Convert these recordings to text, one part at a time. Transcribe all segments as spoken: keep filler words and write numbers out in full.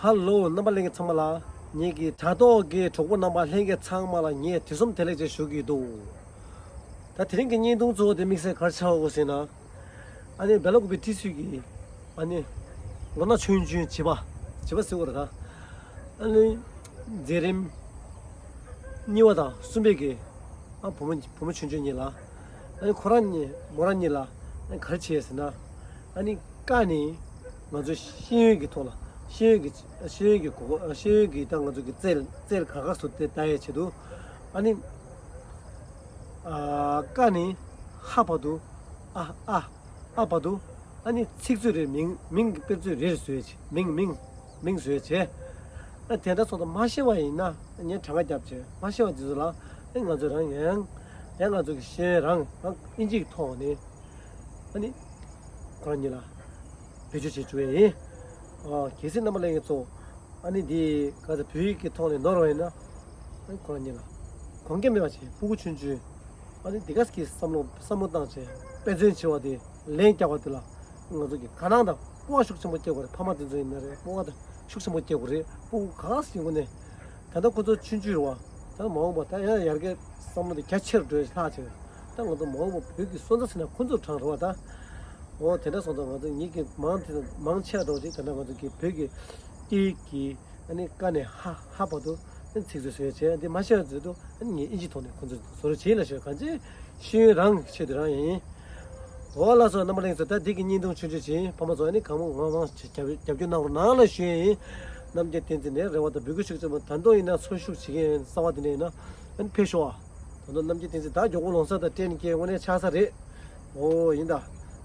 ཧ་ལོ། རྣམ་པ་ལྷན་རྒྱས་ཚང་མ་ལ། ངེད་ཀྱི་དྲ་ཐོག་གི་གྲོགས་པོ་རྣམ་པ་ལྷན་རྒྱས་ཚང་མ་ལ་ངས་དུས་གསུམ་བདེ་ལེགས་ཅེས་ཞུ་གི་འདུག་ད་དེ་རིང་གི་བརྙན་ཐུང་གཙོ་བོ་དེ་དམིགས་བསལ་ག་རེ་ཆགས་ཡོད་ཟེར་ན། ཨ་ནི་སྦེ་ལ་ཀུ་པེ་ཏི་སུའི་གི་ཨ་ནི་ལོ་ན་ཆུང་ཆུང་བྱིས་པ། བྱིས་པ་ཟེར་དགོས་རེད་ད། ཨ་ནི་མཛད་རིམ་གཉིས་པ་དང་གསུམ་པའི་གི་ཨ་བུ་མོ་བུ་མོ་ཆུང་ཆུང་གཉིས་ལ། ཨ་ནི་ཁོ་རང་གཉིས་མོ་རང་གཉིས་ལ་ཨ་ནི་ག་རེ་བྱས་ཟེར་ན། ཨ་ནི་ཀ་ནི་ང་ཚོ་ཤེས་ཡོན་གྱི་ཐོག་ལ། ཤེས་ཡོན་གྱི་ཤེས་ཡོན་གྱི་གོ་ཤེས་ཡོན་གྱི་ད་ང་ཚོ་གི་རྩལ་རྩལ་ག་ག་སུ་དེ་ལྟ་ཡའི་ཆེད་དུ། ཨ་ནི་ཨ་ཀ་ནི་ཧ་བར་དུ་ཨ་ཨ་ཨ་བར་དུ་ཨ་ནི་ཚིག་མཛོད་རེ་མིང་མིང་གི་དཔེ་མཛོད་རེ་རེ་བཟོས་བྱས། མིང་མིང་མིང་བཟོས་བྱས། ཨ་དེ་འདྲ་སོང་ཙང་མ་ཤེས་པ་ཡིན་ན་ངས་གྲངས་ཀ་བརྒྱབ་བྱས། མ་ཤེས་པ་དེ་ཚོ་ལ་ཨ་ང་ཚོ་རང་ཡང་ཡང་ང་ཚོ་གི་ཤེས་ཡོན་རང་རང་ཨིན་ཇིའི་ཐོག་ནས་ཨ་ནི་ཁོ་རང་གཉིས་ལ་བེད་སྤྱོད་བྱེད་བཅུག་ཡ་ཡིན། ཨ་གལ་སྲིད་རྣམ་པ་ལྷན་རྒྱས་ཚོ་ཨ་ནི་འདི་ག་ཚོད་བོད་ཡིག་གི་ཐོག་ནས་ནོར་བ་ཡིན་ན། ཨ་ནི་ཁོ་རང་གཉིས་ལ་དགོངས་འགལ་མེད་པ་བྱས། སྤུ་གུ་ཆུང་ཆུང་ཨ་ནི་འདི་ག་གི་བསམ་བློ་བསམ་བློ་བཏང་བྱས་དཔེ་མཚོན་ཆེ་བ་དེ་ལན་རྒྱག་པ་དེ་ལ་ང་ཚོ་གི་དགའ་སྣང་དང་སྤོབས་པ་ཤུགས་ཆེན་པོ་སྐྱེ་དགོས་རེད། ཕ་མ་དེ་ཚོ་ཡིན་ན་རེད། སྤོབས་པ་དང་ཤུགས་ཆེན་པོ་སྐྱེ་དགོས་རེད། སྤུ་གུ་ག་ག་ཟེར་དགོས་ནས། ད་ལྟ་ཁོ་ཚོ་ཆུང་ཆུང་རེད་བ། ད་མ་འོངས་པ་ད་ཡང་ཡར་རྒྱས་བསམ་བློ་དེ་རྒྱ་ཆེར་འགྲོ་ཡ་ལྷག་ཆེ། ད་ང་ཚོ་མ་འོངས་པ་བོད་ཀྱི་སོན་རྩ་ཟེར་ན་ཁོ་ཚོ་གྲས་རེད་བ་ད། འོ་དེ་འདྲ་སོང་ཙང་ང་ཚོ་ཉིད་ཀྱི་མང་དེ་མང་ཆེ་བ་འགྲོ་དེ་ད་ལྟ་ང་ཚོ་གི་བོད་ཀྱི་སྐད་ཡིག་གི་ཨ་ནི་ཀ་ནས་ཧ་ཧ་བར་དུ་ཨ་ནི་ཚིག་མཛོད་བཟོས་བྱས། འདི་མ་ཤེས་པ་ཚོས་དུ་ཨ་ནི་ངས་ཨིན་ཇི་ཐོག་ནས་ཁོ་ཚོ་བཟོ་རོགས་བྱེད་ལ་ཞོར་གང་ཅི་ཤེས་ཡོན་རང་གི་ཆེད་དུ་རང་ཡིན། འོ་ལགས་སོ། རྣམ་པ་ལྷན་རྒྱས་ཚོ་ད་འདི་གི་བརྙན་ཐུང་ཆུང་ཆུང་ཅིག་ཡིན། ཕ་མ་ཚོ་ཨ་ནི་གང་མང་མང་མང་ཞིག་རྒྱབ་རྒྱབ་སྐྱོར་གནང་རོགས་གནང་ལ་ཞུ་ཡ་ཡིན། རྣམ་རྒྱལ་བསྟན་འཛིན་ནས་རེ་བ་དང་འབོད་སྐུལ་ཤུགས་ཆེན་པོ། ད་དུང་ཡིན་ན་འཚོ་བཞུགས་བྱེད་མཁན་གསར་པ་དེ་འདྲ་ཡིན་ན་ཨ་ནི་ཕེབས་ཤོག་ཨ། ད་དུང་རྣམ་རྒྱལ་བསྟན་འཛིན་ད་མགྱོགས་པོ་ལོང་ས་དང་ཏྲེན་སྐད་དངོས་གནས་ཆགས་ས་རེད། འོ་ཡིན་ད།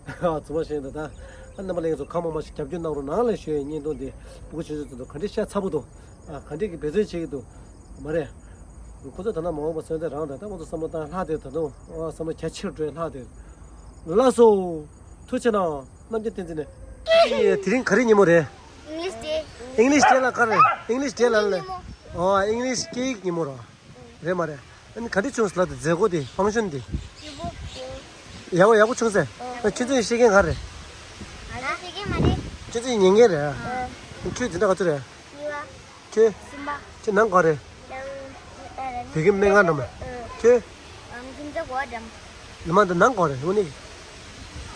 ཨ་ཚང་མ་ཤེས་ད་ད། ཨ་རྣམ་པ་ལྷན་རྒྱས་ཚོ་གང་མང་མང་ཞིག་རྒྱབ་སྐྱོར་གནང་རོགས་གནང་ལ་ཞུ་ཡ་ཡིན། བརྙན་ཐུང་འདི་སྤུ་གུ་ཆུང་ཆུང་ཚོ་ག་འདྲས་ཤ་ཚ་པོ་འདུག་ཨ་ག་འདྲས་ཀྱི་འབད་བརྩོན་བྱེད་ཀྱི་འདུག་མ་རེད། ཁོ་ཚོ་ད་ནང་མ་འོངས་པ་སོན་ཏེ་རང་དང་ད་ཁོ་ཚོ་བསམ་བློ་བཏང་ལྷག་དེར་ད་དུང་ཨ་བསམ་བློ་རྒྱ་ཆེར་འགྲོའི་ལྷག་དེར། ལགས་སོ། ཐུགས་རྗེ་གནང་། རྣམ་རྒྱལ་བསྟན་འཛིན་ནས། དེ་རིང་ག་རེ་ཉིན་མོ་རེད། English Day། English Day ལ་ག་རེ། English Day ལ་ལ། English ཉིན་མོ། ཨོ་English སྐད་ཡིག་ཉིན་མོ་ར། རེད་མ་རེད། ཨ་ནི་ག་འདྲ་བྱུང་ཟེར་ལབ་དེ་མཛད་སྒོ་དེ་ཕང་ཤོན་དེ། ཡག་པོ་ཡག་པོ་བྱུང་ཟེར། ཨ་ཁྱོད་ཚོ་ཡི་ཤེས་མཁན་ག་རེད། ང་ཚོ་ཤེས་མཁན་མ་རེད། ཁྱོད་ཚོ་ཡི་ཉན་མཁན་རེད། ཨ་ཁྱོད་དེ་འདྲ་ག་ཚོད་རེད། གཉིས་པ། ཁྱོད། གསུམ་པ། ཁྱོད་ནང་ག་རེད། ནང་། བོད་ཁྱིམ་སྨན་ཁང་འགྲམ། ཨ། ཁྱོད། ཨ་ཁྱིམ་ཚང་གོ་བ་འགྲམ། ལ་མ་འདི་ནང་ག་རེད་དངོས་གནས།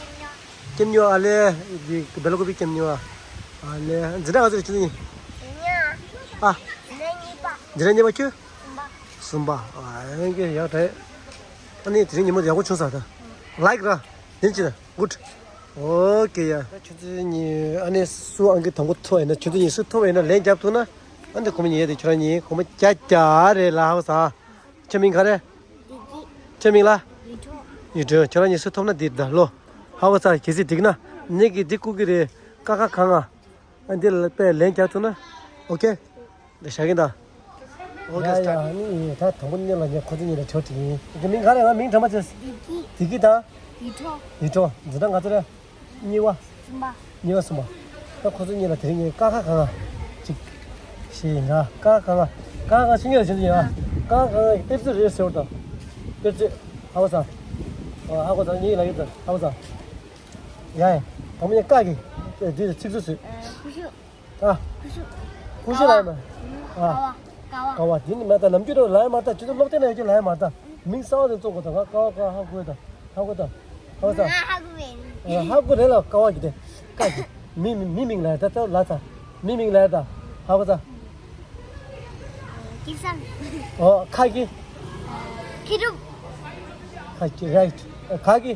ཀེམ་ཉོ། ཀེམ་ཉོ་ཨ་ལེ། འདི་སྦེ་ལ་ཀུ་པེ་ཀེམ་ཉོ་ཨ། ཨ་ལེ་འཛིན་གྲྭ་ག་ཚོད་རེད་ཁྱོད་ཚོ་གཉིས། འཛིན་གྲྭ་གཉིས་པ། ཨ། འཛིན་གྲྭ་གཉིས་པ། འཛིན་གྲྭ་གཉིས་པ་ཁྱོད། གསུམ་པ། གསུམ་པ། ཨ་ཡང་གི་ཡག་རེད། ཨ་ནི་དེ་རིང་ཉིན་མོ་ཡག་པོ་བྱུང་ས་ད། ལའིག་ར། དེ་ཅི་ན་གུད། ཨོ་ཀེ་ཡ། ད་ཁྱོད་ཚོ་གཉིས་ཨ་ནི་སུ་ཨང་ཀི་དང་པོ་ཐོབ་ཡིན་ན། ཁྱོད་ཚོ་གཉིས་སུ་ཐོབ་ཡིན་ན་ལན་རྒྱབ་ཐུབ་ན། ཨ་ནི་གོ་མ་ཉེ་ཡ་དེ་ཁྱོད་རང་གཉིས་གོ་མ་རྒྱག་རྒྱག་རེད་ལ། ཧ་གོ་ས། ཁྱོད་མིང་ག་རེ། ཁྱོད་མིང་ལ། ཡུས་ཀྲོང་། ཁྱོད་རང་གཉིས་སུ་ཐོབ་ན་འདི་ད་ལོ། ཧ་གོ་ས། གལ་སྲིད་འགྲིག་ན་ངེད་ཀྱིས་འདི་བསྐུར་གི་རེད། ཀ་ཁ་ག་ང་། ཨ་འདི་ལ་དཔེ་ལན་རྒྱག་ཐུབ་ན། ཨོ་ཀེ། འདི་བཞག་གིན་ད། ཨོ་ཡ་ཀེ་ཡ། སི་ཊར་ཊི། ཨ་ནི་ད་དང་པོ་ཉིད་ལ་ངས་ཁོ་ཚོ་གཉིས་ལ་དྲི་བ་དྲིས་ཡིན། ཁྱོད་མིང་ག་རེ། ང་མིང་དྲན་པ་བྱས། བདེ་སྐྱིད། བདེ་སྐྱིད་དང་། ཡུས་ཀྲོང་། ཡུས་ཀྲོང་། འཛིན་གྲྭ་ག་ཚོད་རེད། གཉིས་པ། གསུམ་པ། གཉིས་པ་གསུམ་པ། ད་ཁོ་ཚོ་གཉིས་ལ་དེ་རིང་ངས་ཀ་ཁ་ག་ང་ཅིག་ཤེས་ཡིན་ད། ཀ་ཁ་ག་ང་། ཀ་ཁ་ག་ང་ཤེས་ངེས་ལ་བྱེད་ཀྱི་ཡིན་ཨ། ཀ་ཁ་ག་ང་གི་དཔེ་མཛོད་རེད་ཟེར་བ་དང་། དཔེ་མཛོད། ཧ་གོ་ས། ཨོ་ཧ་གོ་ས། ངས་ལབ་ཡོད་ད། ཧ་གོ་ས། ཡ་ཡ། དང་པོ་ཉིད་ཀ་གི་འདི་ཚིག་མཛོད་བཟོས། ཨ། ཀུ་ཤུ། ཨ། ཀུ་ཤུ། ཀུ་ཤུ་ལ་ཡ་མ། ཨ། ཀ་བ། ཀ་བ། ཀ་བ། འདི་ནི་མ་ད་ནམ་རྒྱུན་ལ་ཡ་མ་ད་ཅི་ད་སློབ་སྟེང་ན་ཡོད་ཀྱི་ལ་ཡ་མ་ད། མིང་གསར་བ་དེ་བཙོང་དགོས་ད། ང་ཀ་བ་ཀ་ཧ་གོ་ཡོད་ད། ཧ་གོ་ད། ཧ་གོ་ད། ང་ཧ་གོ་མེད། ཨ། ཧ་གོ་རེད་ལ། ཀ་བ་གི་དེ། ཀ་གི། མི་མི་མི་མིང་ལ་ཡ་ད་ད་ལ་ད། མི་མིང་ལ་ཡ་ད། ཧ་གོ་ད། ཀི་སང་། ཨོ་ཁ་གི། ཁི་རུ། ཁ་གི་རའིཊ། ཁ་གི།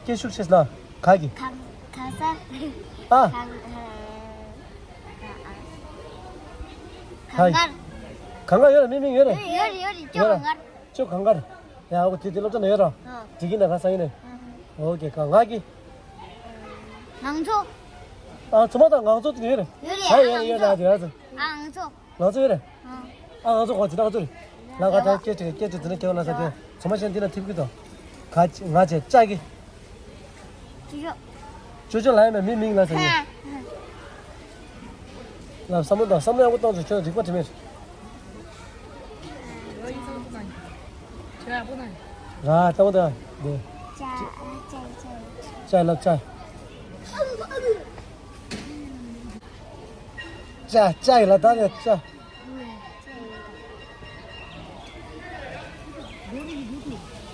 སྐད་ཤུགས་ཆེ་ན། ག་གི། གང་གང་ས། ཨ། གང་། གང་གར། གང་གར་ཡོད་རེད། མི་མིང་ཡོད་རེད། ཡོད་རེད་ཡོད་རེད། ཅོ་གང་གར། ཅོ་གང་གར། ཡ་ཨོ་དེ་དེ་སློབ་གྲྭ་ན་ཡོད་ར། འགྲིག་གི་ན་ག་ས་ཡིན་ནས། ཨོ་ཀེ། ག་ང་གི། ང་ཚོ། ཨ་ཚོ་མ་དང་ང་ཚོ་དེ་ཡོད་རེད། ཡོད་རེད། ཡོད་རེད་ཡོད་རེད། ང་ཚོ། ང་ཚོ་ཡོད་རེད། ང་ཚོ་ཡོད་རེད། ཨ་ང་ཚོ་གོ་ཇི་ལྟ་ང་ཚོ་རེད། ལ་ག་ད་སྐད་ཅིག་སྐད་ཅིག་འཛིན་ན་སྐྱེ་བ་ན་ས་དེ་ཚོ་མ་ཤེས་འདི་ན་ཐིབ་ཀི་དོ། ག་ང་བྱས་ལྕགས་ཀྱི། ཅི་ཤོག་ཅོ་ཅོ་ལ་ཡ་མེད་མི་མིང་ལ་ཟེར་ནས། ལ་བསམ་བློ་དང་བསམ་བློ་ཡག་པོ་གཏོང་ཚོ་ཁྱོད་རིག་པ་དྲི་མེད། ར་ལྟ་བུ་དང་འདི། ཅ་ཅ་ཅ་ལབ་ཅ། ཅ་ཅ་ཡི་ལ་ད་ནས་ཅ།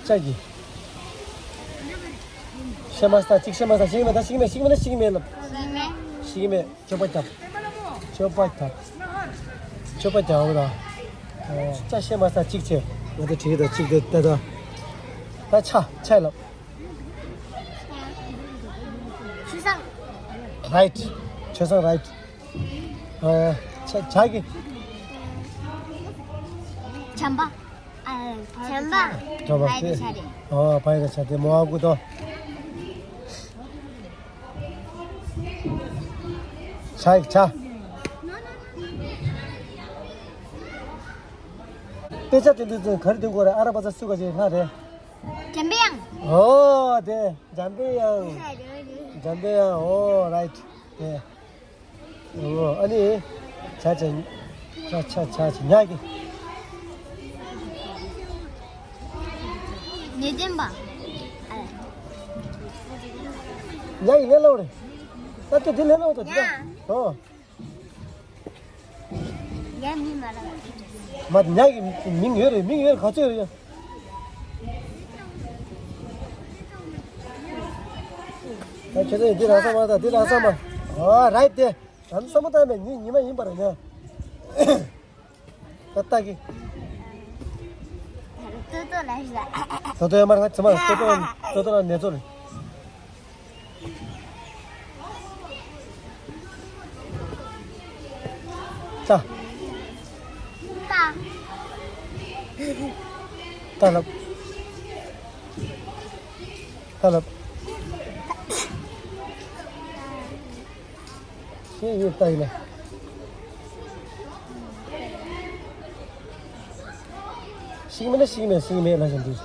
ཅ་གི། ཤེས་མ་ས་ཅིག་ཤེས་མ་ས་ཤིག་མེད་ད་ཤིག་མེད་ཤིག་མེད་ཤིག་མེད་ལ། ཤིག་མེད། ཅོ་པ་རྒྱབ། ཅོ་པ་རྒྱབ། ཅོ་པ་རྒྱབ་ལ། ཅ་ཤེས་མ་ས་ཅིག་ཆེ། ང་ཚོ་བྲིས་ད་ཅིག་དེ་ད་ད། ད་ཆ་ཆ་ལ། ཆོས་བཟང་། རའིཊ། ཆོས་བཟང་རའིཊ། ཨ། ཆ་ཆ་གི། བྱམས་པ། ཨ། བྱམས་པ། བྱམས་པ་ཕའི་དེ་ཆ་རེད། ཨོ་ཕའི་དེ་ཆ་དེ་མོ་ཨ་ཀུ་དོ། ཆ་ཡིག་ཆ། དཔེ་ཆ་དེ་འདྲ་ཚོ་ག་རེ་འདོན་དགོས་རེད། ཨ་ར་པ་ཚ་སུ་ག་ཅིག་ལྷ་རེད། འཇམ་པའི་དབྱངས། ཨོ་དེ་འཇམ་པའི་དབྱངས། འཇམ་པའི་དབྱངས། ཨོ་རའིཊ་དེ། ཨོ་ཨ་ནི། ཆ་ཆ་ཆ་ཆ་ཆ་ཆ་ཉག་གི། ངེས་སྟོན་པ། ཉག་གི་ལས་སླ་པོ་རེད། ད་ལྟ་འདི་ལས་སླ་པོ་དང་འདི་ད། ཨོ། ཡ་མི་མ་ར། མ་ཉག་གི་མིང་ཡོད་རེད། མིང་ཡོད་རེད། ག་ཚོད་ཡོད་ཡ། ད་ཁྱེད་ཚོ་འདི་རག་ས་མ་ད་འདི་རག་ས་མ། ཨོ་རའིཊ་དེ། ད་བསམ་བློ་བཏང་མེད་ཉི་ཉི་མ་ཡིན་པ་རེད་ཉ། ད་ལྟ་གི། ཏོ་ཏོ་ལ་ཞུ། ཏོ་ཏོ་ཡོད་མ་རེད། ཚང་མ་ཏོ་ཏོ་ཏོ་ཏོ་ལ་ནེ་ཙོ་རེད། ཏ། ཏ། ཏ་ལབ། ཏ་ལབ། ཤེས་ཡོད་ལྟ་ཡིན་ན། ཤེས་མེད་ན་ཤེས་མེད་ཤེས་མེད་ལ་བཞིན་འདུག་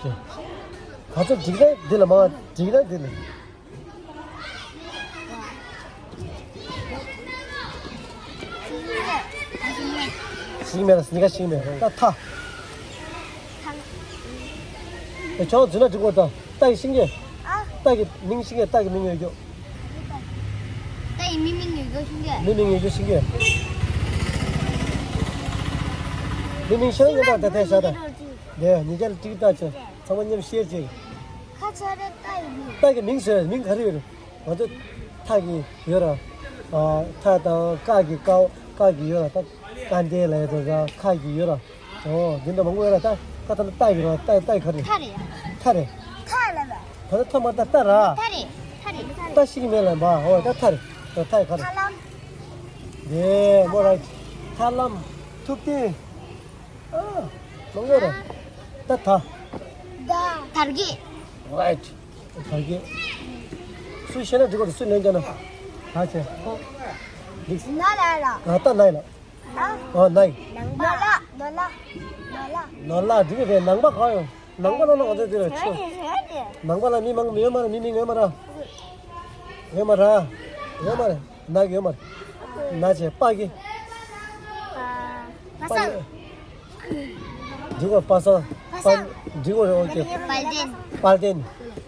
ཅེས། ག་ཚོད་འགྲིག་ན་འདི་ལ་མ་འགྲིག་ན་འདི་ལ། ཤེས་མེད་ལ་སི་ནི་ཀ་ཤེས་མེད་ད་ཐ། ཨེ་ཆོག་འཛུལ་ན་འགྲིག་གོ་ད། ཏ་ཡི་ཤིང་གེ། ཨ། ཏ་གི་མིང་ཤིང་གེ། ཏ་གི་མིང་ཡོད་རྒྱུ། ཏ་ཡི་མི་མིང་ཡོད་རྒྱུ་ཤིང་གེ། མི་མིང་ཡོད་རྒྱུ་ཤིང་གེ། མི་མིང་ཤིང་གེ་ད་ད་ཐལ་ཤ་ད། ནས་ཉིས་བརྒྱ་ལ་ཏིག་ཏག་བྱས་ཚང་མ་མཉམ་ཤེར་བྱས། ཁ་ཆ་རེ་ཏ་ཡི་མིང་། ཏ་གི་མིང་ཟེར་མིང་ག་རེ་ཡོད་རེད། ང་ཚོ་ཐ་གི་ཡོད་ར། ཨ་ཐ་དང་ཀ་གི་ཀ་ཀ་གི་ཡོད་ར། ད་ཀ་འདས་ལ་ཡོད་དོ་ཟ་ཁ་གི་ཡོད་ར། ཨོ་འདི་འདྲ་མང་པོ་ཡོད་ར། ད་ད་ད་ལྟ་ཏ་གི་ར། ཏ་ཏ་གི་ག་རེ། ཐ་རེད། ཐ་རེད། ཐ་ལ་བ། ད་ལྟ་ཐ་མ་ད་ཏ་ར། ཐ་རེད། ཐ་རེད། ཏ་ཤིག་མེད་ལ་མ་ཨོ་ད་ཐ་རེད། ད་ཐ་གི་ག་རེ། ཐ་ལམ། ཡེ་མོ་ར། ཐ་ལམ། ཐུབ་བསྟན། ཨ། མང་པོ་རེད། ད་ད། ད། དར་རྒྱས། རའིཊ། དར་རྒྱས། སུས་ཤེས་ན་འགྲིག་གོ། སུས་ལན་རྒྱག་ན། ད་བྱས། འགྲིག་ན་ལ་ལ། ཨ་ད་ན་ཡི་ལ། ཨ། ཨ་ན་ཡི། ནང་པ། ནོ་ལ། ནོ་ལ། ནོ་ལ། ནོ་ལ་འགྲིག་གི་རེད། ནང་པ་གང་ཡོང་། ནང་པ་ལ་ནང་པ་དེ་རེད་ཆོ། ནང་པ་ལ་མི་མང་མི་ཡོད་མ་རེད། མི་མིང་ཡོད་མ་རེད། ཡོད་མ་རེད། ཡོད་མ་རེད། ནག་ཡོད་མ་རེད། ན་ཆེ་པ་གི། པ་སངས། འདི་གོ་པ་སངས། པ་སངས། འདི་གོ་རེ་ཨོ་ཀེ། དཔལ་ལྡན། དཔལ་ལྡན།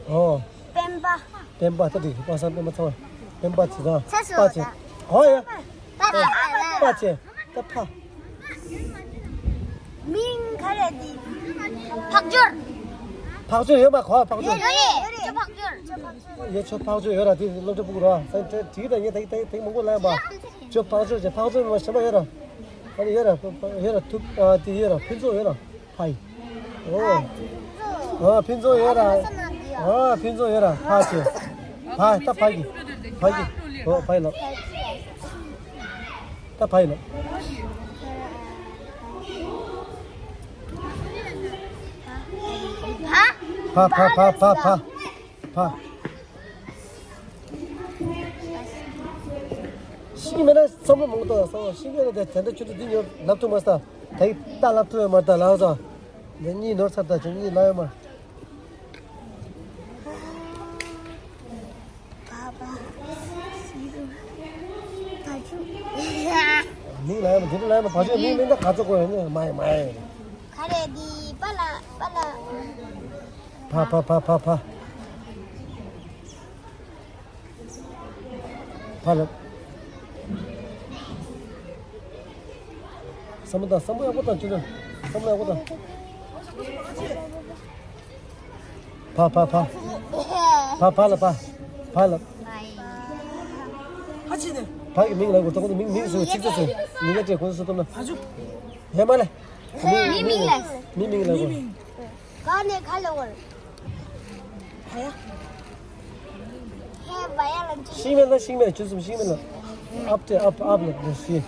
ཨོ། སྤེན་པ། སྤེན་པ་ད་འགྲིག་པ་སངས་སྤེན་པ་ཚང་མ་སྤེན་པ་ཚེ་བཟང་། ཚེ་བཟང་། པ་ཆེ། ཧོ་ཡ། པ་ཆེ། པ་ཆེ། ད་ཕ། མིང་ག་རེ་འདི། ཕག་སྦྱོར། ཕག་སྦྱོར་ཡོད་མ་གོ་ཕག་སྦྱོར། ཡོད་རེད། ཅོ་ཕག་སྦྱོར། ཅོ་ཕག་སྦྱོར། ཡ་ཅོ་ཕག་སྦྱོར་ཡོད་ར། དེ་སློབ་གྲྭ་ཕྲུ་གུ་ར། ད་དེ་དེ་ད་ཡ་ད་ད་ད་མང་པོ་ལ་ཡ་པ། ཅོ་ཕག་སྦྱོར་ཅོ་ཕག་སྦྱོར་མ་ཞེ་པོ་ཡོད་ར། ཨ་ནི་ཡོད་ར་ཡོད་ར། ཐུབ་ཨ་དེ་ཡོད་ར། ཕུན་ཚོགས་ཡོད་ར། ཕ་ཡི། ཨོ། ཨ་ཕུན་ཚོགས་ཡོད་ར། ཨ་ཕུན་ཚོགས་ཡོད་ར། ཕ་ཆེ། ཕ་ད་ཕ་གི། ཕ་གི། ཨོ་ཕ་ཡི་ལ། ད་ཕ་ཡི་ལ། ཕ། ཕ་ཕ་ཕ་ཕ་ཕ། ཕ། ཤེས་མེད་ན་བསམ་བློ་མང་པོ་བཏང་། བསམ་བློ་ཤེས་མེད་ན་དེ་དེ་འདྲ་ཁྱོད་ཚོ་འདི་ཉོ་ལབ་ཐུབ་མ་སོང་། ད་ཡིག་ད་ལབ་ཐུབ་ཡོད་མ་རེད། ད་ལབ་སོང་། འདི་གཉིས་ནོར་ཚར། ད་ཁྱོད་གཉིས་ལབ་ཡོད་མ་རེད། མིང་ལབ་ཡོད་མ་རེད། འདི་འདྲ་ལབ་ཡོད་མ་རེད། བ་ཕྱུགས་མིང་མིང་ད་ག་ཚོད་གོ་ཡོད་ནི་མ་ཡིན་མ་ཡིན། ག་རེ་འདི་པ་ལ་པ་ལ། ཕ་ཕ་ཕ་ཕ་ཕ། ཕ་ལ། བསམ་བློ་བཏང་བསམ་བློ་ཡག་པོ་བཏང་ཅི་འདྲ། བསམ་བློ་ཡག་པོ་བཏང་། ཕ་ཕ་ཕ། ཕ་ཕ་ལ་ཕ། ཕ་ལ། ཕ་ཆི་ནས། ཕ་གི་མིང་ལ་གོ་ད་གོ་མིང་མིང་སུ་ཆིག་ཚ་སུ་མིང་ག་ཅེ་གོ་སུ་ཏོ་ན། ཕ་ཆུ། ཧེ་མ་ལེ། མི་མིང་ལ། མི་མིང་ལ་གོ། ག་ནས་ག་ལ་བར། ཕ་ཡ། ཤིང་མེད་ལ་ཤིང་མེད་ཆུ་སུམ་ཤིང་མེད་ལ། ཨབ་ཏེ་ཨབ་ཨབ་ལ་ཤི།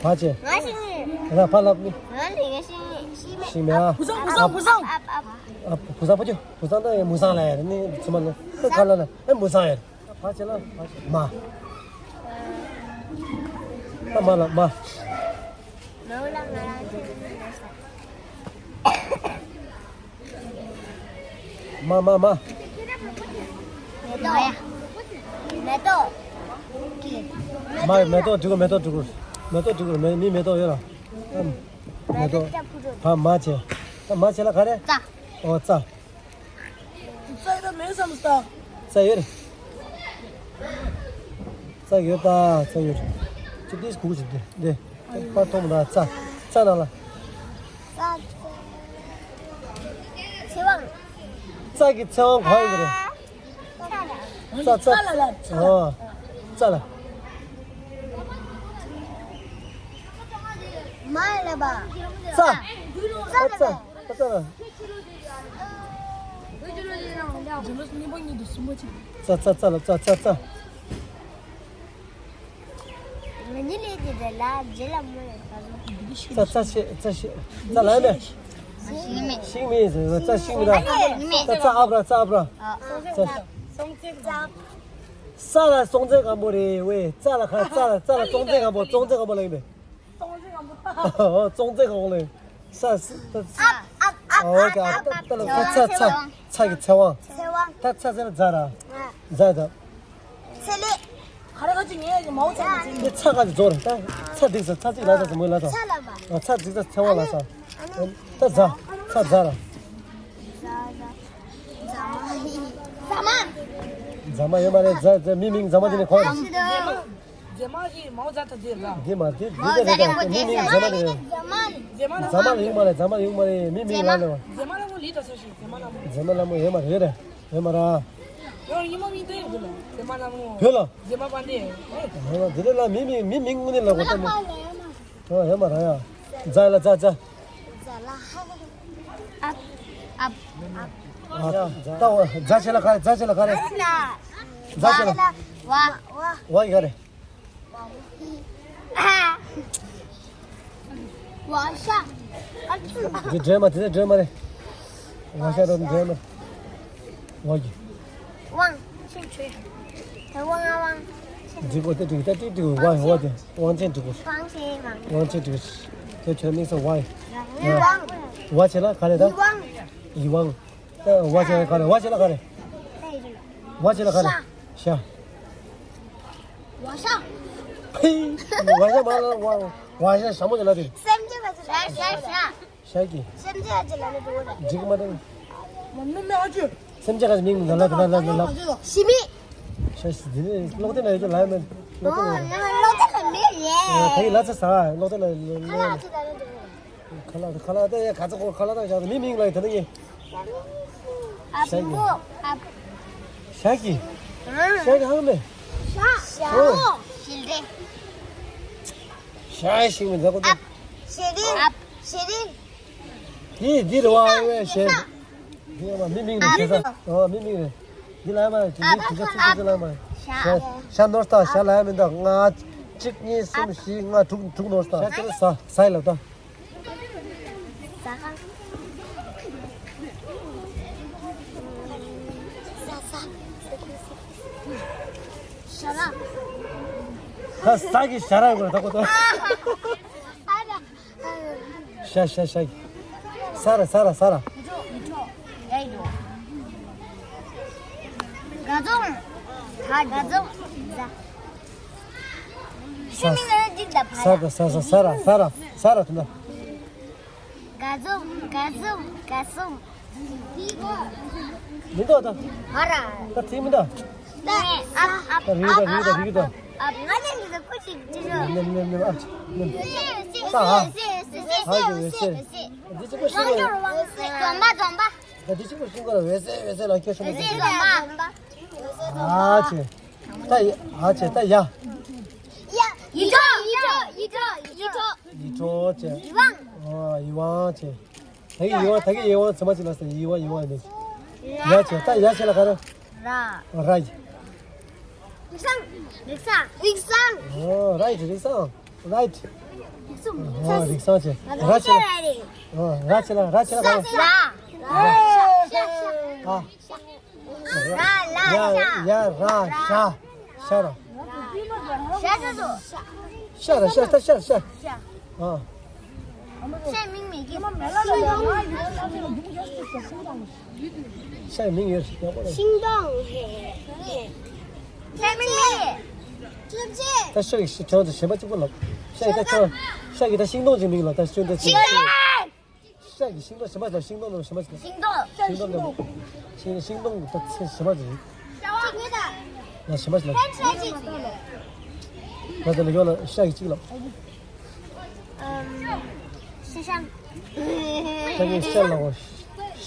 ཕ་ཆེ། ང་ཤིང་མེད། ལ་ཕ་ལབ་ནི། ང་ལ་ཡ་ཤིང་མེད་ཤིང་མེད། ཤིང་མེད་ཨ། བུ་སང་བུ་སང་བུ་སང་། ཨབ་ཨབ་ཨབ། ཨ་བུ་སང་ཕ་ཆུ་བུ་སང་ད་ཡ་མུ་སང་ལ་ཡ་ནི་ཚུ་མ་ལ་ད་ག་ལ་ལ་ཨ་མུ་སང་ཡ། ཕ་ཆེ་ལ་ཕ་ཆེ་མ། ད་མ་ལ་མ། མ་འོ་ལ་ང་རང་ཆེ་ནི་མེད་ས། མ་མ་མ། མེ་ཏོག་མེ་ཏོག་མ་མེ་ཏོག་འགྲིག་གོ་མེ་ཏོག་འགྲིག་གོ་མེ་ཏོག་འགྲིག་གོ་མེ་མི་མེ་ཏོག་ཡོད་ར། མེ་ཏོག་ཕ་མ་ཆེ། ད་མ་ཆེ་ལ་ག་རེ། རྩྭ། ཨོ་རྩྭ། རྩྭ་ཡོད་ད་མེད་བསམ་སྟ། རྩྭ་ཡོད་རེད། རྩྭ་ཡོད་ད་རྩྭ་ཡོད་རེད། ཅི་ཏིས་གུག་ཅིག་འདི་འདི། པར་མཐོང་མ་ད་རྩྭ། རྩྭ་ནང་ལ། རྩྭ། ཚེ་དབང་། རྩྭ་གི་ཚེ་དབང་ག་ཡོད་རེད། རྩྭ་རྩྭ། ཨོ། རྩྭ་ལ། མ་ལ་བ། རྩྭ། རྩྭ་ལ། རྩྭ་ལ། རྩྭ་རྩྭ་རྩྭ་ལ་རྩྭ་རྩྭ་རྩྭ། ང་གཉིས་ལས་དེ་རེད་ལ་རྗེས་ལ་མོ་ཡང་ག་རེ། རྩྭ་རྩྭ་ཤེས་རྩྭ་ཤེས་རྩྭ་ལ་མེད། ཤིང་མེད། ཤིང་མེད་ཟེར་རྩྭ་ཤིང་མེད་ད། རྩྭ་རྩྭ་ཨབ་ར་རྩྭ་ཨབ་ར། རྩྭ། ས་ལ་སྲོང་བཙན་སྒམ་པོ་རེད་ཝེ་རྩྭ་ལ་ཁ་རྩྭ་ལ་རྩྭ་ལ་སྲོང་བཙན་སྒམ་པོ་སྲོང་བཙན་སྒམ་པོ་ལ་ཡིན་པས། སྲོང་བཙན་སྒམ་པོ། ཨོ་སྲོང་བཙན་སྒམ་པོ་ལ་ཡིན། ས་ས་ས། ཨོ་ཀེ་ཨ་ད་ད་ལ་ས་ཚ་ཚ་ཚ་གི་ཚེ་དབང་། ཚེ་དབང་། ད་ཚ་ཚ་ལ་རྫ་ར། རྫ་ད། ཚེ་ལེ། ག་རེ་ག་ཅི་ངས་ཀྱི་མའོ་ཚ་ནི་ཚེ་ལེ། ཚ་ག་ཅི་རྫོགས་རེད་ད། ཚ་འགྲིག་ས་ཚ་གཅིག་ལ་ཚ་ཚ་མོ་ལ་ཚ། ཚ་ལ་བ། ཨ་ཚ་འགྲིག་ས་ཚེ་དབང་ལ་ཚ། ད་རྫ། ཚ་རྫ་ར། རྫ་མ། རྫ་མ་ཡོད་མ་རེད་རྫ་རྫ་མི་མིང་རྫ་མ་དེ་ནི་གོ་རེད། རྫ་མ་གི་མའོ་རྫ་ད་དེ་ར། དེ་མ་དེ་དེ་དེ་རེད་ད་མི་མིང་རྫ་མ་དེ་རེད། རྫ་མ་ལ་ཡོད་མ་རེད་རྫ་མ་ལ་ཡོད་མ་རེད་མི་མིང་ལ་ལ་བ། རྫ་མ་ལ་མོ་ལི་ད་ས་ཤི་རྫ་མ་ལ་མོ། རྫ་མ་ལ་མོ་ཡོད་མ་རེད་རེད། ཡོད་མ་ར། ཡང་ཉི་མ་མི་འདྲ་ཡོད་ལ། རྫ་མ་ལ་མོ། བོད་ལ། རྫ་མ་པ་འདི། ཡོད་མ་འདི་འདྲ་ལ་མི་མི་མི་མི་དངོས་གནས་ལ་གོ་ལྟ་མོ། ཨ་ཡོད་མ་ར་ཡ། རྫ་ལ་རྫ་རྫ། རྫ་ལ་ཧ། ཨབ། ཨབ། ཨ་ད་རྫ་ཆེ་ལ་ག་རེ་རྫ་ཆེ་ལ་ག་རེ། རྫ་ཆེ་ལ། བ། བ་ཡི་ག་རེ། ཝ་ཤ། ཨ་ཙི། འདི་སྒྲོལ་མ་དེ་ཚོ་སྒྲོལ་མ་རེད། ཝ་ཤ་རོ་སྒྲོལ་མ། ཝ་གི། ཝང་། ཤིང་ཆོས། དེ་ཝང་ཨ་ཝང་། འགྲིག་གོ་དེ་འགྲིག་ད་ཏི་འགྲིག་ཝ་ཝ་དེ་ཝང་ཆེན་འགྲིག་གོ། ཝང་ཆེན་ཝང་། ཝང་ཆེན་འགྲིག་གོ། དེ་ཁྱོད་དམིགས་སུ་ཝ་ཡི། ཝང་། ཝ་ཆེ་ལ་ག་རེ་ད། ཝང་། ཡི་ཝང་། ད་ཝ་ཆེ་ལ་ག་རེ་ཝ་ཆེ་ལ་ག་རེ། ཝ་ཆེ་ལ་ག་རེ། ཤ། ཤ། ཝ་ཤ། ཕི། ཝ་ཤ་མ་ལ་ཝ་ཝ་ཤ་ཞྭ་མོ་ཅིག་ལ་དེ། སེམས་ཅན་ག་ཅི་ལ་ཤ་ཤ་ཤ། ཤ་གི། སེམས་ཅན་ག་ཅི་ལ་ནི་དུ་ལ། འགྲིག་མ་དང་། མ་མི་མི་ཨ་ཅུ། སེམས་ཅན་ག་ཅི་མིང་ལ་ལ་ལ་ལ་ལ། ཤི་མི། ཤ་ཤི་དེ་ནི་ལོག་སྟེ་ན་ཡོད་ཅི་ལ་ཡ་མེད། ལོག་སྟེ་ལ། ལོག་སྟེ་ལ་མེད་ཡེ། ཕ་གི་ལ་ཚ་ས་ལོག་སྟེ་ལ་ལ་ལ། ཁ་ལག་ཁ་ལག་ད་ཡ་ག་ཚ་གོ་ཁ་ལག་ད་ཡ་མི་མིང་ལ་ཡ་ད་ནི་ཡེ། ཨ་ཤ་གི། ཨ། ཤ་གི། ཨ། ཤ་གི་ཧང་མེ། ཤ། ཤ། ཨོ། ཤིལ་རེ། ཤ་ཤིང་མི་འཛག་གོ་ཏེ། ཤེ་རིན། ཨ། ཤེ་རིན། དེ་འདི་རེད་བ་ཨེ་ཤེ། འདི་མ་མི་མིང་རེད་ཤེ་ས། ཨོ་མི་མིང་རེད། འདི་ལ་མ་རེད་དེ་ཤ་ཤ་ཤ་ལ་མ་རེད། ཤ། ཤ་ནོར་ལྟ་ཤ་ལ་མི་འདུག་ལྔ། གཅིག་གཉིས་གསུམ་བཞི་ལྔ་དྲུག་དྲུག་ནོར་ལྟ། ཤ་ཁྱེར་ས་ས་ཡི་ལ་ལྟ། ཟ་ཁང་། ཟ་ཟ། ཞྭ་ར། ཧ་ས་གི་ཞྭ་ར་དགོས་ད་གོ་ད། ཤ་ཤ་ཤ་གི། ས་ར་ས་ར་ས་ར། ག་ཙོང་། ད་ག་ཙོང་། ཟ། ས་ས་ས་ས་ར་ས་ར་ས་ར་དུ་ན། ག་ཙོང་ག་ཙོང་ག་ཙོང་། མི་འདུག་ད། ཧ་ར། ད་དེ་མི་འདུག་ད་ཨ་ཨ་ད་རིག་ད་རིག་ད་རིག་ད། ཨ། ང་ནི་འདི་ཚོ་ཀུ་ཅིག་ཅི་ཞོ། ནེམ་ནེམ་ནེམ། ཨ་ཅི་ནེམ། ས་ཧ། ཧ་གི་འོད་ཟེར། འདི་ཅི་ཀུ་ཤིང་གོ་ར་འོད་ཟེར་འོད་ཟེར། འཛོམས་པ་འཛོམས་པ། ད་འདི་ཅི་ཀུ་ཤིང་གོ་ར་འོད་ཟེར་འོད་ཟེར་ལ་ཁྱོད་ཤོ་མ་འཛོམས་པ། ཨ་ཅི། ད་ཡ། ཨ་ཅི་ད་ཡ། ཡ། ཡིད་འཕྲོག་ཡིད་འཕྲོག་ཡིད་འཕྲོག་ཡིད་འཕྲོག་ཡིད་འཕྲོག་ཅི། ཡིད་དབང་། ཨ་ཡིད་དབང་ཅི། ད་གི་ཡིད་དབང་། ད་གི་ཡིད་དབང་ཚང་མ་ཅི་ལ་ས། ཡིད་དབང་ཡིད་དབང་ནི། ཡ་ཅི། ད་ཡ་ཅི་ལ་ག་རེ། ར། ར་ཡི། རིགས་བཟང་། རིགས་བཟང་། རིགས་བཟང་། ཨོ་རའིཊ། རིགས་བཟང་། རའིཊ། རིགས་བཟང་། ཨོ་རིགས་བཟང་ཅི། ར་ཅི་ལ། ཨོ་ར་ཅི་ལ། ར་ཅི་ལ་ག་རེ། ས། ས། ཨ། ར་ལ་ཡ་ཤ། ཡ་ར་ཤ། ཤ་ར། ཤ་ཟེར་དོ། ཤ་ར་ཤ། ད་ཤ་ཤ། ཤ། ཨ། ཤའི་མིང་མེད་ཀི། ཤའི་མིང་ཡོད་ཡག་པོ་རེད། ཤིང་སྡོང་། ཤའི་མིང་མེད། ད་ཤ་གི་ཤ་ཁྱོད་ཚོ་གཞན་པ་གཅིག་པོ་ལབ། ཤ་གི་ད་ཁྱོད། ཤ་གི་ད་ཤིང་སྡོང་ཅིག་མིང་ལབ། ད་ཁྱོད་ཚོ། ཤིང་སྡོང་། ཤ་གི་ཤིང་སྡོང་གཞན་པ་ལ། ཤིང་སྡོང་ནང་གཞན་པ་ཞིག་ལ། ཤིང་སྡོང་། ཤིང་སྡོང་ནང་། ཤིང་ཤིང་སྡོང་གི་ད་ཚེ་གཞན་པ་ཞིག་རེད། ལ་གཞན་པ་ཞིག་ལ། ང་ཚོ་ལ་ཡོད་ལ་ཤ་གི་གཅིག་ལ། ཤ་ཤང་། ཤ་གི་ཤ་ལ་འོ།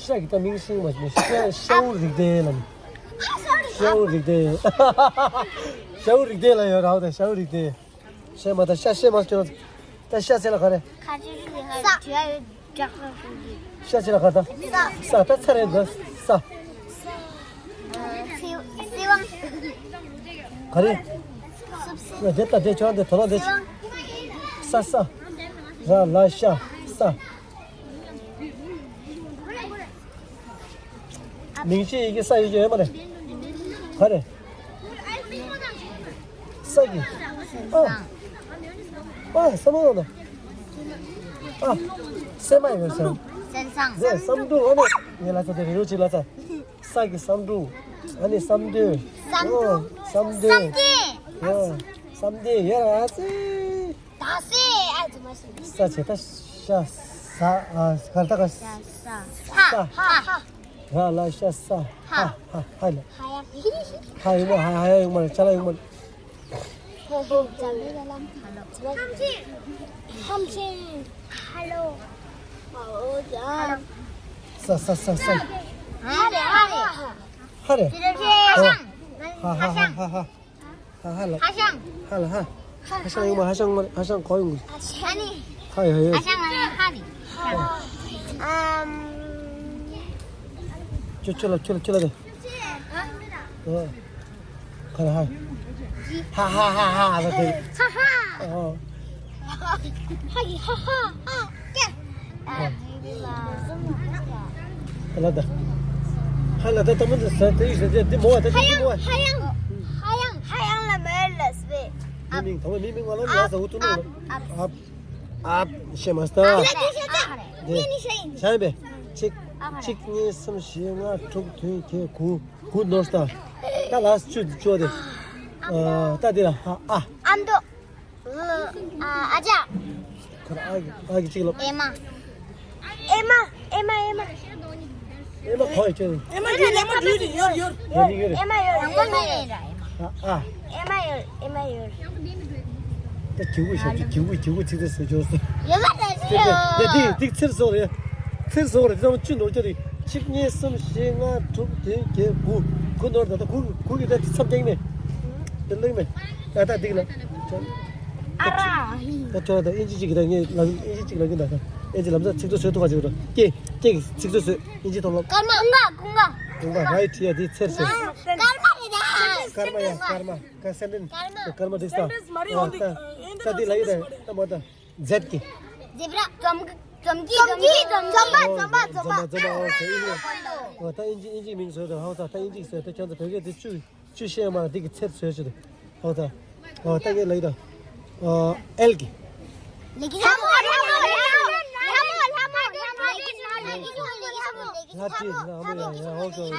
ཤ་གི་ད་མིང་ཤིང་མ་ཞིག་ཤ། ཤའུ་རིགས་ལྡན་ལ། ཤའུ་རིགས་ལྡན། ཤའུ་རིགས་ལྡན་ལ་ཡོད་ར་བ། ད་ཤའུ་རིགས་ལྡན། ཤ་མ་ད་ཤ་ཤ་མ་ཅོ། ད་ཤ་ཟེར་ལ་ག་རེ། ཁ་ཅིག་རིགས་ཧ་ས། དྲི་ཡ་ཡོད་འདྲ་ཁ་ཁུ་གི། ཤ་ཟེར་ལ་ག་ད། ས། ས། ད་ཚ་རེད་ད། ས། ཨ། སི། སི་ཝང་། ག་རེ། སུབ་སི། ཡ་དེ་ད་དེ་ཆོག་དེ་དོ་ལ་དེ། སི་ཝང་། ས། ས། ར་ལ་ཤ། ས། མིང་ཚིག་ཡི་གེ་ས་ཡོད་ཀྱི་ཡོད་མ་རེད། ག་རེ། ས་གི། ཨ། ཨ། ས་མ་ལ་ད། ཨ། སེ་མ་ཡོད་ས། སེམས་བཟང་། རེད། བསམ་འགྲུབ། ཨ་ནི་ངས་ལ་ཚ་དེ་རེ་རེ་ཅིག་ལ་ཚ། ས་གི་བསམ་འགྲུབ། ཨ་ནི་བསམ་དོན། བསམ་འགྲུབ། ཨོ། བསམ་དོན། བསམ་གཏན། ཨོ། བསམ་གཏན་ཡོད་ར་ཨ་ཙི། ད་སེ་ཨ་ཙི་མ་ཤི། ས་ཆེ་ད་ཤ་ས། ཨ་གར་ད་ག་ས། ས། ཧ། ཧ། ཧ། ར་ལ་ཤ་ས། ཧ། ཧ། ཧ་ལ། ཧ་ཡ། ཧ་ཡོང་མ། ཧ། ཧ་ཡ་ཡོང་མ། ཆ་ལ་ཡོང་མ། ཧ་ཧ། ཧམ་ཆེན། ཧ་ལོ། ས། ས། ས། ས། ཧ་རེ། ཧ་རེ། ཧ་རེ། ཧ་ཤང་། ཧ་ཧ་ཧ་ཧ་ཧ། ཧ་ཧ་ལ། ཧ་ཤང་། ཧ་ལ་ཧ། ཧ་ཤང་ཡོང་མ། ཧ་ཤང་མ། ཧ་ཤང་གོ་ཡོང་གི། ཨ་ནི། ཧ་ཡོད་ཧ་ཡོད། ཧ་ཤང་ཨ་ནི་ཧ་རེད། ཨམ། ཁྱོད་ཁྱོད་ལ་ཁྱོད་ལ་ཁྱོད་ལ་རེད། ཨ། ག་རེ་ཧ། ཧ་ཧ་ཧ་ཧ་ལ་དེ། ཧ་ཧ། ཨོ། ཧ་ཡི་ཧ་ཧ་ཧ། ཀྱེ། ཨ། ཧ་ལ་ད། ཧ་ལ་ད་ད་མོ་ད་ས་དེ་ཡི་ས་དེ་དེ་མོ་བ་ད་དེ་མོ་བ། ཧ་ཡང་། ཧ་ཡང་། ཧ་ཡང་ལ་མེ་ལ་སྦེ། མི་མིང་ད་མོ་མི་མིང་བ་ལ་ལ་ས་འུ་ཐུ་ནོ། ཨབ། ཨབ། ཨབ་ཤེ་མ་སྟ། ཨ་ལ་དེ་ཤ་ད། ངེ་ནི་ཤ་ཡིན། ཤ་ཡིན་པས། གཅིག་གཅིག་གཉིས་གསུམ་བཞི་ལྔ་དྲུག་བདུན་བརྒྱད་དགུ། དགུ་ནོར་སྟ། ད་ལ་ས་བཅུ་བཅུ་དེ། ཨ་ད་དེ་ལ་ཧ་ཨ། ཨ་མདོ། ཨ་ཅག་ཁོ་ཨ་གི་ཨ་གི་གཅིག་ལོ། ཨེ་མ། ཨེ་མ། ཨེ་མ། ཨེ་མ། ཨེ་མ་གོ་ཡི་ཅོ། ཨེ་མ་ཡོད། ཨེ་མ་ཡོད། ཨེ་མ་ཡོད། ཨ་ཨ། ཨེ་མ་ཡོད། ཨེ་མ་ཡོད། ད་གི་གུ་ཤ་གི་གུ་གི་གུ་ཚིག་ཚིག་ཟེར་ཅོ་སོ། ཡོད་པ་ད་ཅི་ཡོད། ཡ་དེ་དེ་ཚེར་སོང་རེད། ཚེར་སོང་རེད། ཚང་མ་བཅུ་ནོར་ཅོ་རེད། གཅིག་གཉིས་གསུམ་བཞི་ལྔ་དྲུག་བདུན་བརྒྱད་དགུ། དགུ་ནོར་ད་ད་གུ་གུ་གི་ད་དེ་མཚམས་བརྒྱབ་མེད། དེ་ལེགས་མེད། ད་ལྟ་འདི་ལ། ཨ་ར། ད་ཁྱོད་ད་ཨིན་ཇི་གཅིག་གི་ད་ངས་ལ་ཨིན་ཇི་གཅིག་ལ་གི་ད་ད་ཨིན་ཇི་ལམ་སང་ཚིག་ཐོ་བཟོས་ཐུབ་པ་ཅིག་རོ། ཀྱེ་ཀྱེ་གི་ཚིག་ཐོ་བཟོས། ཨིན་ཇི་ཐོག་ལ། ཀརྨ། ཀུན་དགའ། ཀུན་དགའ། ཀུན་དགའ་རའིཊ། ཡ་དེ་ཚེར་སོང་། ཀརྨ་རེད་ད། ཀརྨ་ཡ་ཀརྨ། ཀ་སེན་ཊེན་སི། ཀརྨ། ཀརྨ་དེ་སྟ། ཀརྨ་མ་རེད། ཨོ་ད་ད་དེ་ལ་ཡོད་ད་ད་མ་ད། ཛེད་ཀྱི། ཛེབ་ར། འཛོམས་འཛོམས་ཀྱི། འཛོམས་ཀྱི། འཛོམས་པ། འཛོམས་པ། འཛོམས་པ། འཛོམས་པ། ཨོ་ད་ཨིན་ཇི་ཨིན་ཇི་མིང་བཟོས་ད། ཧོ་ད་ད་ཨིན་ཇི་བཟོས་ད། ཁྱོད་ཚོ་བོད་སྐད་དེ་བཅུ། བཅུ་ཤེས་མ་འདི་གི་ཚེར་བཟོས་ཅི་རེད། ཧོ་ད། ཧོ་ད་ངས་ལབ་ད། ཨ་ཨེལ་གི། ལྷ་མོ། ལྷ་མོ། ལྷ་མོ། ལྷ་མོ། ལྷ་མོ། ལྷ་མོ། ལྷ་མོ། ལྷ་བྲིས། ལྷ་མོ་ཡ་ཡ། ཧོ་ད།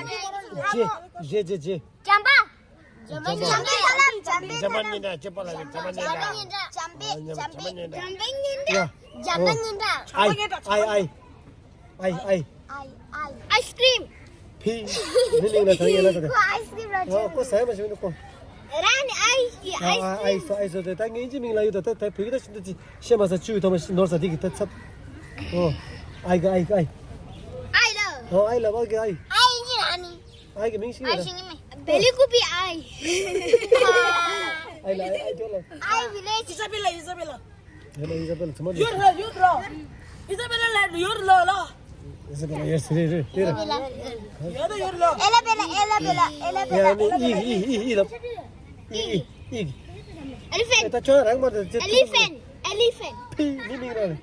ཇེ་ཇེ་ཇེ་ཇེ། བྱམས་པ། བྱམས་པ། བྱམས་པ། བྱམས་པ་སྙིང་འདྲ། ཅི་པ་ལ་བྱམས་པ་སྙིང་འདྲ། བྱམས་པ་སྙིང་འདྲ། བྱམས་པ་སྙིང་འདྲ། ཡ། བྱམས་པ་སྙིང་འདྲ། ཨའི་ཨའི་ཨའི། ཨའི་ཨའི། ཨའི་ཨའི། ཨའི་སི་ཀྲིམ། ཕི། མི་མིང་ལ་ད་ཡེ་ལ་ད། ཁོ་ཨའི་སི་ཀྲིམ་ལ་ཨོ་ཁོ་ཟ་ཡ་མ་ཤེས་ནི་ཁོ། ར་ནི་ཨའི་ཨའི་ཨའི་སོ་ཨའི་སོ་དེ་ད་ངའི་ཅི་མིང་ལ་ཡོད་ད་ད་ད་བོད་ཀྱི་ད་ཤིན་ཏུ་ཅི་ཤེས་མ་ས་ཆུ་ཡི་ཐོག་མ་ཤི་ནོར་ས་དེ་གི་ད་ཚབ། ཨོ། ཨའི་ག་ཨའི་ག་ཨའི། ཨའི་ལ། ཨོ་ཨའི་ལ་བ་གི་ཨའི། ཨའི་ཨིན་ཇི་ར་ནི། ཨའི་གི་མིང་ཤི་ཨའི་ཡོད་ཤི་ངི་མེ། བེ་ལི་ཀུ་པི་ཨའི། ཨའི་ལ་ཨའི་ཨའི་ཏོ་ལ། ཨའི་ཝི་ལེ་ཇི། ཨི་ཟ་བེ་ལ། ཨི་ཟ་བེ་ལ། ཡོད་ལ་ཨི་ཟ་བེ་ལ་ཚང་མ་ཡོད་ར་ཡོད་ར། ཨི་ཟ་བེ་ལ་ལ་ཡོད་ར་ལ། ཨི་ཟ་བེ་ལ་ཡོད་སི་རེད་རེད་རེད་ར། ཡོད་ར་ཡོད་ར་ལ། ཨེ་ལ་བེ་ལ་ཨེ་ལ་བེ་ལ་ཨེ་ལ་བེ་ལ། ཡ་ནི་ཨི་ཨི་ཨི་ཨི་ལ། ཨི་ཨི་ཨི། ཨེ་ལི་ཕེན། ད་ཁྱོད་རང་མ་ད་ཅེ། ཨེ་ལི་ཕེན། ཨེ་ལི་ཕེན། ཕི་མི་མིང་ར་རེད།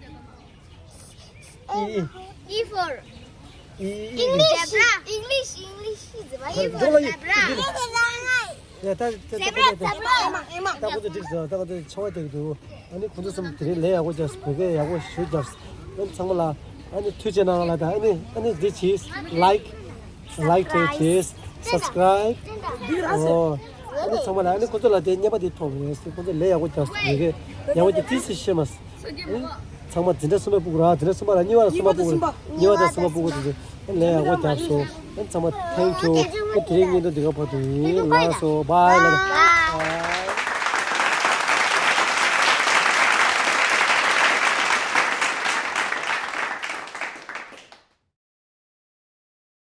ཨི་ཨི། ཨི་ཕོར། ཨི་ཨི། ཨིང་ལིཤ། ཨིང་ལིཤ། ཨིང་ལིཤ། ཨི་ཕོར་ཛེབ་ར། ཨི་ཕོར་ཛེབ་ར། ཡ་ད་ད་ད་ད་ད་ད་ད་ཁོ་ཚོ་འགྲིག་སོང་། ད་ཁོ་ཚོ་ཆང་བ་སྟེར་གི་འདུག་ཨ་ནི་ཁོ་ཚོ་གསུམ་དེ་རིང་ལས་ཡག་པོ་བརྒྱབ། བོད་སྐད་ཡག་པོ་ཞེ་པོ་བརྒྱབ། ཨ་ནི་ཚང་མ་ལ་ཨ་ནི་ཐུགས་རྗེ་གནང་ལ། ད་ཨ་ནི་ཨ་ནི་འདི་བྱས། ལའིཀ་ལའིཀ་བྱས་བྱས། སབ་སི་ཀ་རའིབ། ཨོ། ཨ་ནི་ཚང་མ་ལ་ཨ་ནི་ཁོ་ཚོ་ལ་དེ་བརྙན་པར་དེ་ཐོབ་རེད། ཁོ་ཚོ་ལས་ཡག་པོ་བརྒྱབ། བོད་སྐད་ཡག་པོ་བརྒྱབ། ཏི་སི་ཤེས་མ། ཚང་མ་འཛིན་གྲྭ་གསུམ་པ་ཕྲུ་གུ་ར། འཛིན་གྲྭ་གསུམ་པ་ར། གཉིས་པ་ར་གསུམ་པ་ཕྲུ་གུ་དེ། གཉིས་པ་དང་གསུམ་པ་ཕྲུ་གུ་དེ་ཚོ་ལས་ཡག་པོ་བརྒྱབ་སོང་། ཚང་མ་ཐེང་ཀིའུ། དེ་རིང་བརྙན་ཐུང་འདི་ག་བར་དུ་ཡིན། ལགས་སོ། བྷའི། ལགས་སོ།